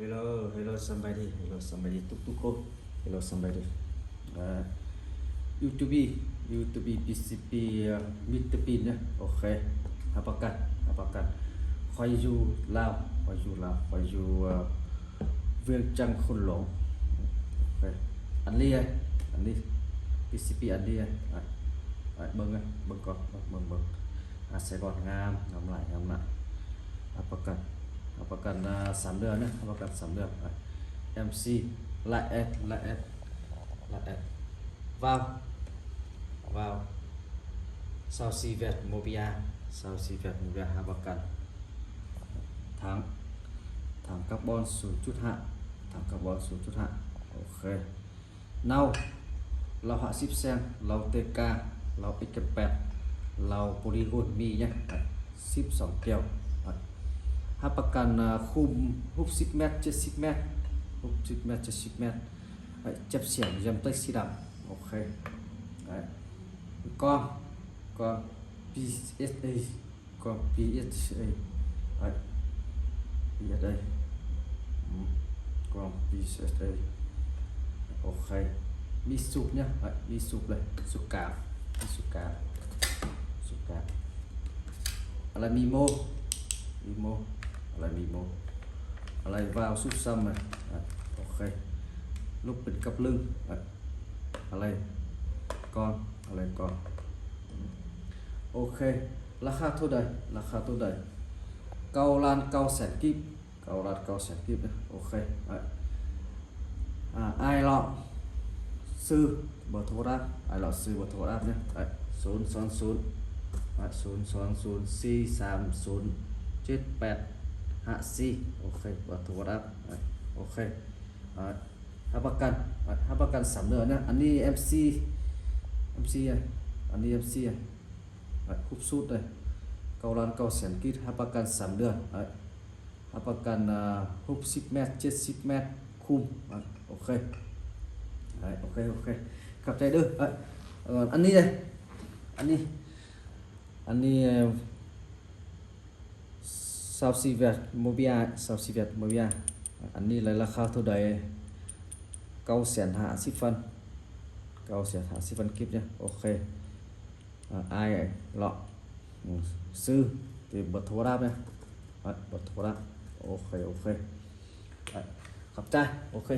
ເຮໂລ ເຮໂລ ສຳບາຍດີ ເຮໂລ ສຳບາຍດີທຸກໆຄົນ ເຮໂລ ສຳບາຍດີ ເອີ ຢູທູບີ ຢູທູບີ ບີຊີບີ ເອີ ມິດເຕີບີນ ເນາະ ໂອເຄ ຮັບປະກັນ ຮັບປະກັນ ຂ້ອຍຢູ່ລາວ ຂ້ອຍຢູ່ລາວ ຂ້ອຍຢູ່ ເອີ ວຽງຈັນ ຄຸນຫຼວງ ໂອເຄ ອັນນີ້ ອັນນີ້ ບີຊີບີ ອັນນີ້ ເບິ່ງ ເບິ່ງກ່ອນ ເບິ່ງ ເບິ່ງ ອາ ໃສ່ບອດງາມ ງາມຫຼາຍ ງາມຫຼາຍ ຮັບປະກັນ ຮັບປະກັນ ອາ ສາມເດືອນນະ ຮັບປະກັນສາມເດືອນ ເອັມຊີ ລາແອດ ລາແອດ ລາແອດ ວາວ ວາວ ຊາວສີ່ແວັດ ໂມເບຍ ຊາວສີ່ແວັດ ໂມເບຍ ຮັບປະກັນ ຖັງ ຖັງກາບອນ ສູນຈຸດຫ້າ ຖັງກາບອນ ສູນຈຸດຫ້າ ໂອເຄ ເນົາ ເຫຼົ້າຫ້າສິບແສງ ເຫຼົ້າເຕກາ ເຫຼົ້າເອັກແກມແປດ ເຫຼົ້າໂປລີໂກນ ມີຫຍັງ ອະ ສິບສອງແກ້ວ ອະ ຮັບປະກັນ ອາ ຄຸ້ມ ຫົກສິບແມັດ ເຈັດສິບແມັດ ຫົກສິບແມັດ ເຈັດສິບແມັດ ອະ ຈັບສຽງ ຢາມໄຕ້ສີດຳ ໂອເຄ ອະ ກ້ອງ ກ້ອງ ບີເອສເອ ກ້ອງ ບີເອສເອ ອະ ບີເອສເອ ອືມ ກ້ອງ ບີເອສເອ ໂອເຄ ມີສູບຫຍັງ ອະ ມີສູບເລີຍ ສູບກາວ ມີສູບກາວ ສູບກາວ ອາລາມີໂມ ມີໂມ ອາລາມີໂມ ອາລາວາວສູບຊ້ຳ ອະ ໂອເຄ ລູກເປັນກັບລຶ້ງ ອະ ອາລາຍກ້ອງ ອາລາຍກ້ອງ ໂອເຄ ລາຄາເທົ່າໃດ ລາຄາເທົ່າໃດ ເກົ້າລ້ານເກົ້າແສນກີບ ເກົ້າລ້ານເກົ້າແສນກີບ ໂອເຄ ອາ ອ້າຍເລາະ ຊື່ ເບີໂທລະດັບ ອ້າຍເລາະ ຊື່ ເບີໂທລະດັບ ສູນສອງສູນ ສູນສອງສູນ ສີ່ສາມສູນ ເຈັດແປດຫ້າສີ່ ໂອເຄ ເບີໂທລະດັບ ໂອເຄ ອາ ຮັບປະກັນ ອາ ຮັບປະກັນສາມເດືອນນະ ອັນນີ້ເອັມຊີ ເອັມຊີ ອະ ອັນນີ້ເອັມຊີ ອະ ຄົບສູດເລີຍ ເກົ້າລ້ານເກົ້າແສນກີບ ຮັບປະກັນສາມເດືອນ ອະ ຮັບປະກັນ ອາ ຫົກສິບແມັດ ເຈັດສິບແມັດ ຄຸ້ມ ອະ ໂອເຄ ອະ ໂອເຄ ໂອເຄ ຂອບໃຈເດີ ອະ ອັນນີ້ເດ ອັນນີ້ ອັນນີ້ ຊາວສີ່ແວັດ ໂມເບຍ ຊາວສີ່ແວັດ ໂມເບຍ ອັນນີ້ລາຄາເທົ່າໃດ ເກົ້າແສນຫ້າສິບພັນ ເກົ້າແສນຫ້າສິບພັນກີບເນາະ ໂອເຄ ອາ ອ້າຍເລາະ ອືມ ຊື່ ເບີໂທລະດັບເນາະ ອາ ເບີໂທລະດັບ ໂອເຄ ໂອເຄ ອາ ຂອບໃຈ ໂອເຄ